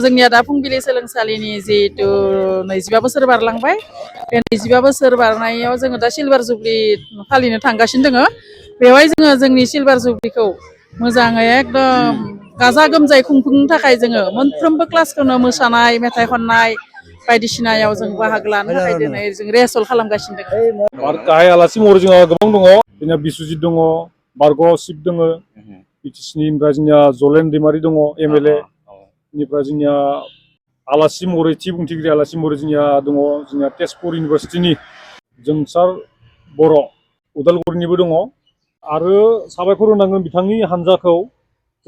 जोंनिया दा फुंबिलि सोलोंसालिनि जिहेतु 25 बोसोर बारलांबाय बे 25 बोसोर बारनायाव जोङो दा सिलभार जुबलि फालिनो थांगासिनो दङ। बेवहाय जोङो जोंनि सिलभार जुबलिखौ मोजाङै एकदम गाजा गोमजायै खुंफुंनो थाखाय जोङो मोनफ्रोमबो क्लासखौनो मोसानाय मेथाइ खननाय बायदिसिनायाव जों बाहागो लानो थाखाय दिनै जों रिहार्सेल खालामगासिनो दङ। गाहाय आलासि महरै जोंहा गोबां दङ। जोंना बिस्वजित दङ, बारग' शिब दङ, बिटिसिनि ओमफ्राय जोंनिया जलेन दैमारि दङ MLA। बेनिफ्राय जोंनिया आलासि महरै थि बुंथिगिरि आलासि महरै जोंनिया दङ जोंनिया तेजपुर इउनिभारसिटिनि जोंसार बर' उदालगुरिनिबो दङ आरो साबायखर होनांगोन बिथांनि हान्जाखौ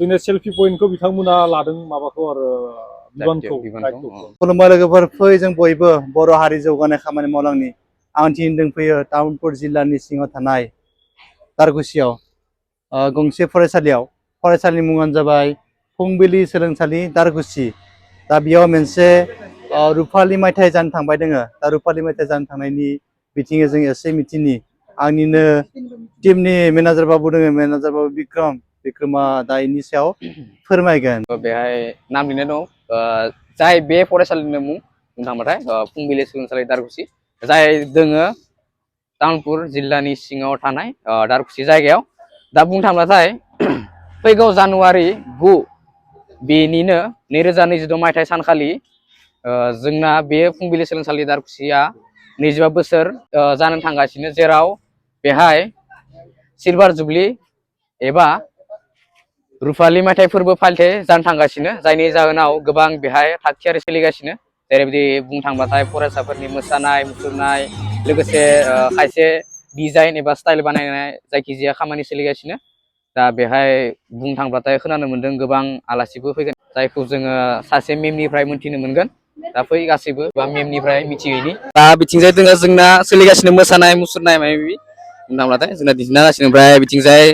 जोंनि सेल्फि पइन्टखौ बिथांमोना लादों माबाखौ आरो बिबानखौ। खुलुमबाय लोगोफोर, फै जों बयबो बर' हारि जौगानाय खामानि मावलांनि। आं दिनै दंफैयो तामुलपुर जिल्लानि सिङाव थानाय दारगुसियाव गंसे फरायसालियाव। फरायसालिनि मुङानो जाबाय फुंबिलि सोलोंसालि दारगुसि। दा बेयाव मोनसे रुफालि मायथाइ जानो थांबाय दोङो। दा रुफालि मायथाइ जानो थांनायनि बिथिङै जों एसे मिथिनि। आंनिनो टीमनि मेनेजार बाबु दोङो, मेनेजार बाबु बिक्रमा दा इनि सायाव फोरमायगोन। बेहाय नाम लिरनाय दं जाय बे फरायसालिनि मुं बुंनो थांबाथाय फुंबिलि सोलोंसालि दारगुसि, जाय दोङो तामुलपुर जिल्लानि सिङाव थानाय दारगुसि जायगायाव। दा बुंनो थांब्लाथाय फैगौ जानुवारि 9 बेनिनो 2022 मायथाइ सानखालि जोंना बे फुंबिलि सोलोंसालि दारगुसिया 25 बोसोर जानो थांगासिनो, जेराव बेहाय सिलभार जुबलि एबा रुफालि मायथाइ फोरबो फालिथाय जानो थांगासिनो, जायनि जाहोनाव गोबां बेहाय थागथियारि सोलिगासिनो। जेरैबायदि बुंनो थांबाथाय फरायसाफोरनि मोसानाय मुसुरनाय लोगोसे खायसे डिजाइन एबा स्टाइल बानायनाय जायखिजाया खामानि सोलिगासिनो। दा बेहाय बुंनो थांब्लाथाय खोनानो मोन्दों गोबां आलासिबो फैगोन, जायखौ जोङो सासे मेमनिफ्राय मोनथिनो मोनगोन। दा फै गासैबो बा मेमनिफ्राय मिथिहैनि। दा बिथिंजाय दोङो जोंना सोलिगासिनो मोसानाय मुसुरनाय माबा माबि बुंनो थांब्लाथाय जोंना दिन्थिगासिनो। ओमफ्राय बिथिंजाय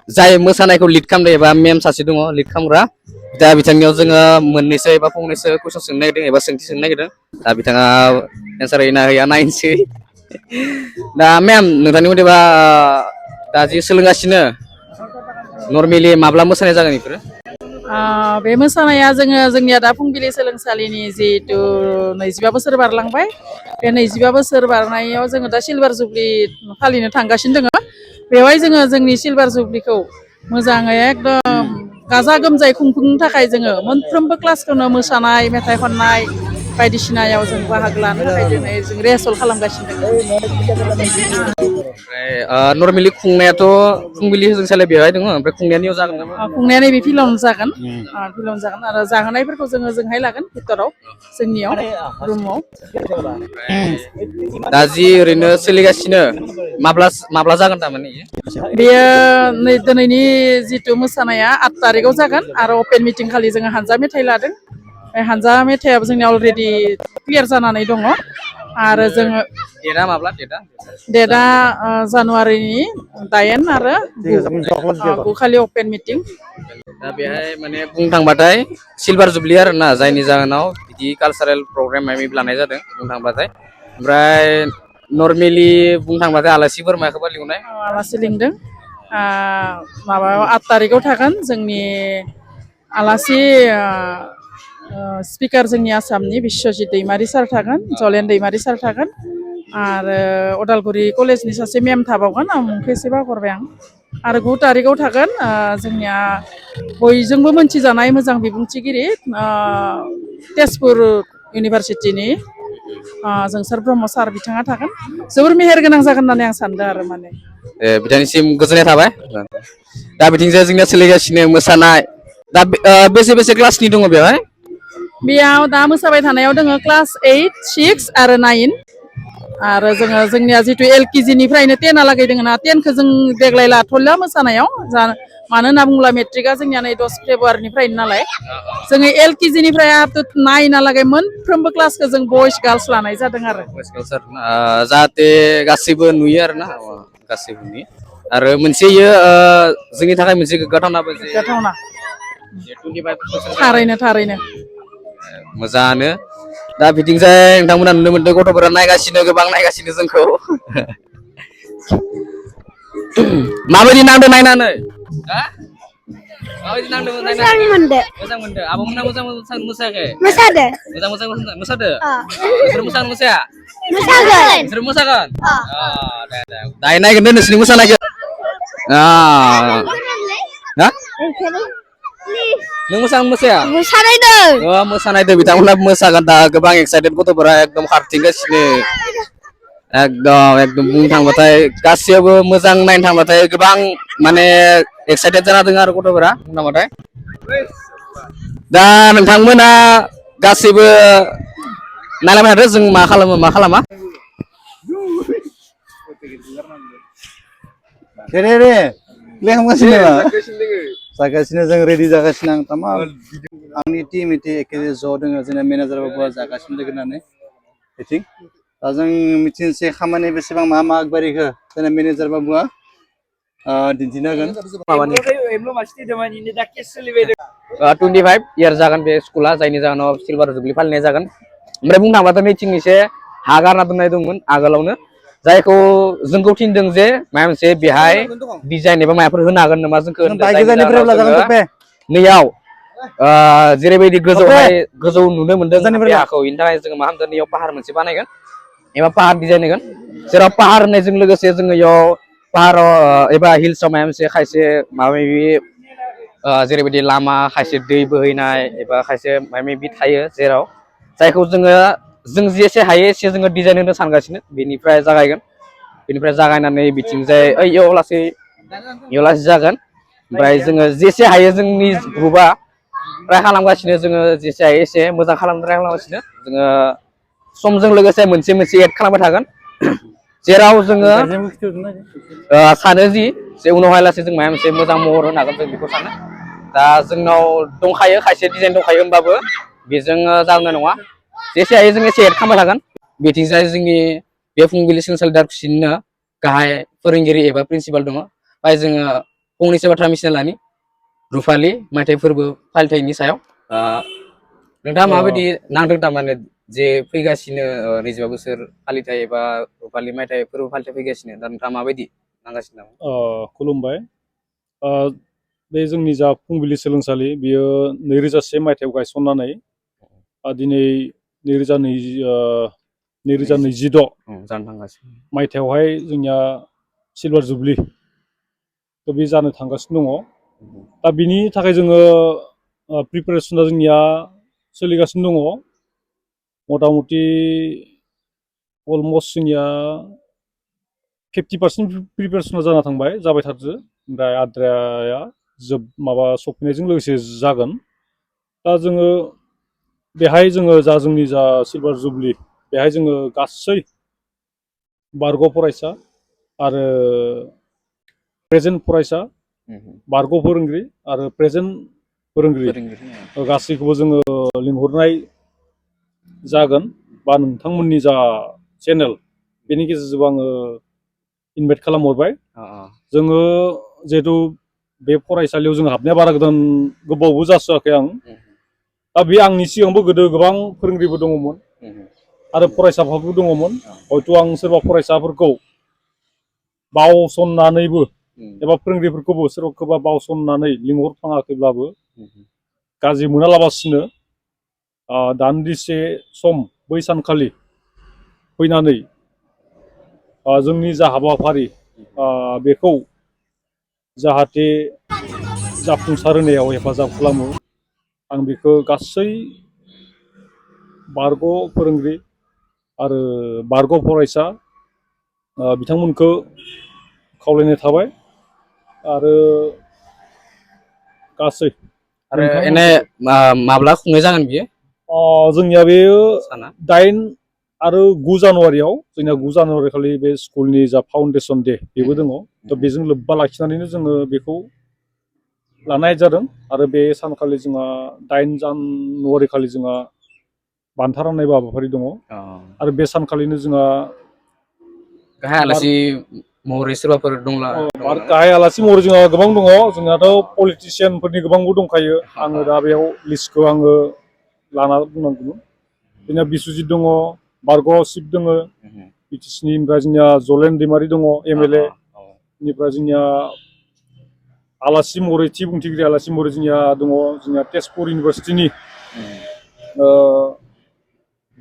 जाय मोसानायखौ लिड खालामदों एबा मेम सासे दङ लिड खालामग्रा, दा बिथांनियाव जोङो मोननैसो एबा फंनैसो कुइसन सोंनो नागिरदों एबा सोंथि सोंनो नागिरदों। दा बिथाङा एन्सार होयोना होया नायनोसै। दा मेम, नोंथांनि मथेबा दा जि सोलोंगासिनो नर्मेलि माब्ला मोसानाय जागोन बेफोरो? बे मोसानाया जोंनिया दा फुंबिलि सोलोंसालिनि जिहेतु 25 बोसोर बारलांबाय बे 25 बोसोर बारनायाव जोङो दा सिलभार जुबलि फालिनो थांगासिनो दङ। बेवहाय जोङो जोंनि सिलभार जुबलिखौ मोजाङै एकदम गाजा गोमजायै खुंफुंनो थाखाय जोङो मोनफ्रोमबो क्लासखौनो मोसानाय मेथाइ खननाय बायदिसिनायाव जों बाहागो लानो थाखाय दिनै जों रिहार्सेल खालामगासिनो दङ। ओमफ्राय नर्मेलि खुंनायाथ' फुंबिलि सोलोंसालि बेवहाय दङ, ओमफ्राय खुंनायानियाव जागोन नामा? खुंनाया नैबे फिल्डआवनो जागोन। फिल्डआवनो जागोन आरो जाहोनायफोरखौ जोंहाय लागोन भितराव जोंनियाव रुमाव। दा जि ओरैनो सोलिगासिनो माब्ला जागोन थारमाने बेयो दिनैनि जिथु मोसानाया 8 तारिखआव जागोन आरो अपेन मिटिं खालि जोङो हानजा मेथाइ लादों। बे हानजा मेथाइआबो जोंनिया अलरेडि क्लियार जानानै दङ आरो जोङो डेटआ माब्ला? डेटआ जानुवारिनि 8 आरो 9 खालि अपेन मिटिं। दा बेहाय माने बुंनो थांबाथाय सिलभार जुबलि आरोना, जायनि जाहोनाव बिदि कालसारेल प्रग्राम माबा लानाय जादों बुंनो थांबाथाय। ओमफ्राय नर्मेलि बुंनो थांबाथाय आलासिफोर माखौबा लिंनाय? आलासि लिंदों। माबायाव 8 तारिखआव थागोन जोंनि आलासि स्पिकार जोंनि आसामनि बिस्वजित दैमारि सार थागोन, जलेन दैमारि सार थागोन आरो उदालगुरि कलेजनि सासे मेम थाबावगोन, आं मुंखौ एसे बावगारबाय आं। आरो 9 तारिखआव थागोन जोंनिया बयजोंबो मोनथिजानाय मोजां बिबुंथिगिरि तेजपुर इउनिभारसिटिनि जोंसार ब्रह्म सार, बिथाङा थागोन। जोबोर मेहेरगोनां जागोन होननानै आं सानदों आरो माने। बिथांनिसिम गोजोननाय थाबाय। दा बिथिंजाय जोंनिया सोलिगासिनो मोसानाय, दा बेसे बेसे क्लासनि दङ बेवहाय? बेयाव दा मोसाबाय थानायाव दङ क्लास 8, 6 आरो 9 आरो जोंनिया जितु LKG निफ्रायनो 10 दङ ना, 10खौ जों देग्लाय लाथ'ला मोसानायाव। मानो होनना बुङोब्ला मेट्रिकआ जोंनिया नै 10 फेब्रुवारिनिफ्रायनो नालाय, जोङो LKG निफ्राय आप टु 9 मोनफ्रोमबो क्लासखौ जों बयस गार्लस लानाय जादों आरो। जाहाथे गासैबो नुयो आरोना, गासैबो नुयो। आरो मोनसे जोंनि थाखाय मोनसे गोग्गाथावनाबो गोग्गाथावना थारैनो मोजाङानो। दा बिथिंजाय नोंथांमोना नुनो मोनदों गथ'फोरा नायगासिनो, गोबां नायगासिनो जोंखौ। माबायदि नांदों नायनानै? Mabaयदि नांदोंमोन नायना? मोजां मोनदो मोजां मोनदो। आब'मोना मोजां मोसायाखै? मोसादो मोजां मोसादो? अ नोंसोर मोसागोन मोसाया? मोसागोन नोंसोर मोसागोन? अ दे। दायो नायगोन दे नोंसोरनि मोसानायखौ। हा? नों मोसागोन मोसाया? मोसानायदों मोसानायदो बिथांमोना मोसागोन दा गोबां एक्साइटेड गथ'फोरा एकदम खारथिंगासिनो एकदम बुंनो थांबाथाय गासैयावबो मोजां नायनो थांबाथाय गोबां माने एक्साइटेड जाना दङ आरो गथ'फोरा बुंनो थांबाथाय दा नोंथांमोना गासैबो नायलांबाय थादो जों मा खालामो मा खालामा दे लेखांगासिनो जागासिनो जों रेडि जागासिनो आं तामाम आंनि टीम इति एखे ज' दोङो जोंना मेनेजार बाबुआ जागासिनो लोगो नांनानै बिथिं दा जों मिथिनोसै खामानि बेसेबां मा आगबारिखो जोंना मेनेजार बाबुआ दिन्थिनो होगोन 25 इयार जागोन बे स्कुला जायनि जाहोनाव सिलभार जुबलि फालिनाय जागोन ओमफ्राय बुंनो थाङोबाथ' मिथिं एसे हा गारना दोननाय दंमोन आगोलावनो जायखौ जोंखौ थिनदों जे माबा मोनसे बेहाय डिजाइन एबा माबाफोर होनो हागोन नामा जोंखौ नैयाव जेरैबायदि गोजौ नुनो मोनदों बे हाखौ बेनि थाखाय जोङो मा खालामदों नैयाव पाहार मोनसे बानायगोन एबा पाहार डिजाइन होगोन जेराव पाहार होननायजों लोगोसे जोङो इयाव पाहाराव एबा हिल्सआव माबा मोनसे खायसे माबा माबि जेरैबायदि लामा खायसे दै बोहैनाय एबा खायसे माबा माबि थायो जेराव जायखौ जों जेसे हायो एसे जोङो डिजाइन होनो सानगासिनो बेनिफ्राय जागायगोन बेनिफ्राय जागायनानै बिथिंजाय इयाव लासै जागोन ओमफ्राय जोङो जेसे हायो जोंनि ग्रुपआ ट्राइ खालामगासिनो जोङो जेसे हायो एसे मोजां खालामनो ट्राइ खालामगासिनो जोङो समजों लोगोसे मोनसे एड खालामबाय थागोन जेराव जोङो सानो जि उनावहाय लासै जों माबा मोनसे मोजां महर होनो हागोन जों बेखौ सानो दा जोंनाव दंखायो खायसे डिजाइन दंखायो होमबाबो बेजों जानाय नङा जेसे हायो जों एसे एड खालामबाय थागोन बिथिंजाय जोंनि बे फुंबिलि सोलोंसालि दारखुसिनिनो गाहाय फोरोंगिरि एबा प्रिन्सिपाल दङ ओमफ्राय जोङो फंनैसो बाथ्रा मिथिना लानि रुफालि मायथाइ फोरबो फालिथायनि सायाव नोंथाङा माबायदि नांदों थारमाने जे फैगासिनो 25 बोसोर फालिथाय एबा रुफालि मायथाइ फोरबो फालिथाय फैगासिनो दा नोंथाङा माबायदि नांगासिनो दं खुलुमबाय बे जोंनि जा फुंबिलि सोलोंसालि बियो 2001 मायथाइयाव गायसननानै दिनै 2026 मायथाइयावहाय जोंनिया सिलभार जुबलि बे जानो थांगासिनो दङ दा बिनि थाखाय जोङो प्रिपेरेसना जोंनिया सोलिगासिनो दङ मथा मथि अलमस्ट जोंनिया 50% प्रिपेरेसना जाना थांबाय जाबाय थादो ओमफ्राय आद्राया सफैनायजों लोगोसे जागोन दा जोङो बेहाय जोङो जोंनि जा सिलभार जुबलि बेहाय जोङो गासै बारग' फरायसा आरो प्रेजेन्ट फरायसा बारग' फोरोंगिरि आरो प्रेजेन्ट फोरोंगिरि गासैखौबो जोङो लिंहरनाय जागोन बा नोंथांमोननि जा चेनेल बेनि गेजेरजों आङो इनभाइट खालामहरबाय जोङो जिहेथु बे फरायसालियाव जों हाबनाया बारा गोबावबो जासोआखै आं दा बे आंनि सिगांबो गोदो गोबां फोरोंगिरिबो दङमोन आरो फरायसाफोरबो दङमोन हयथ' आं सोरबा फरायसाफोरखौ बावसननानैबो एबा फोरोंगिरिफोरखौबो सोरबा बावसननानै लिंहरफ्लाङाखैब्लाबो गाज्रि मोनालाबासिनो दान्दिसे सम बै सानखालि फैनानै जोंनि जा हाबाफारि बेखौ जाहाथे जाफुंसार होनायाव हेफाजाब खालामो आं बेखौ गासै बारग' फोरोंगिरि आरो बारग' फरायसा बिथांमोनखौ खावलायनाय थाबाय आरो गासै माब्ला खुंनाय जागोन बियो जोंनिया बेयो साना 8 आरो 9 जानुवारियाव जोंनिया 9 जानुवारि खालि बे स्कुलनि जा फाउन्डेसन दे बेबो दङ थ' बेजों लोब्बा लाखिनानैनो जोङो बेखौ लानाय जादों आरो बे सानखालि जोंहा 8 जानुवारि खालि जोंहा बान्था राननायबो हाबाफारि दङ आरो बे सानखालिनो जोंहा गाहाय आलासि महरै सोरबाफोर दंला गाहाय आलासि महरै जोंहा गोबां दङ जोंहाथ' पलिटिसियानफोरनि गोबांबो दंखायो आङो दा बेयाव लिस्टखौ आङो लाना बुंनांगौमोन जोंनिया बिस्वजित दङ बारग' शिब दङ बिटिसिनि ओमफ्राय जोंनिया जलेन दैमारि दङ MLA बेनिफ्राय जोंनिया आलासि महरै थि बुंथिगिरि आलासि महरै जोंनिया दङ जोंनिया तेजपुर इउनिभारसिटिनि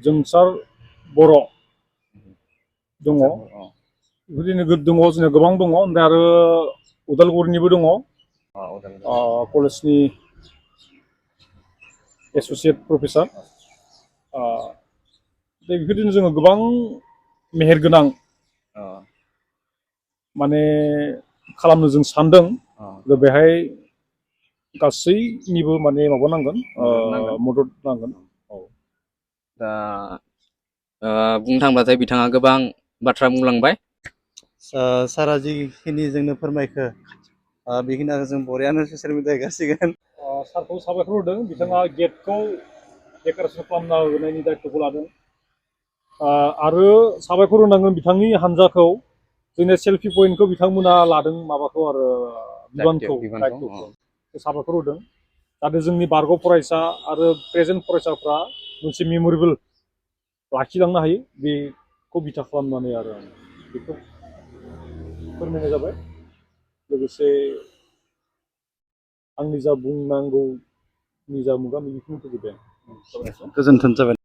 जोंसार बर' दङ बेबायदिनो दङ जोंनिया गोबां दङ ओमफ्राय आरो उदालगुरिनिबो दङ कलेजनि एस'सियेट प्रफेसार बेबायदिनो जोङो गोबां मेहेरगोनां माने खालामनो जों सानदों बेहाय गासैनिबो माने माबा नांगोन मदद नांगोन दा बुंनो थांब्लाथाय बिथाङा गोबां बाथ्रा बुंलांबाय सारा जिखिनि जोंनो फोरमायखो बेखिनिखौ जों बरियानो ससियेल मिडिया गासिगोन सारखौ साबायखर होदों बिथाङा गेटखौ डेक'रेसन खालामना होनायनि दायित्वखौ लादों आरो साबायखर होनांगोन बिथांनि हान्जाखौ जोंनि सेल्फि पइन्टखौ बिथांमोना लादों माबाखौ आरो बिबानखौ साबायखर होदों जाहाथे जोंनि बारग' फरायसा आरो प्रेजेन्ट फरायसाफ्रा मोनसे मेम'रेबोल लाखिलांनो हायो बेखौ बिथा खालामनानै आरो बेखौ फोरमायनाय जाबाय लोगोसे आंनि जा बुंनांगौ निजा मोगा मोगिखौ फोजोबबाय गोजोन्थों जाबाय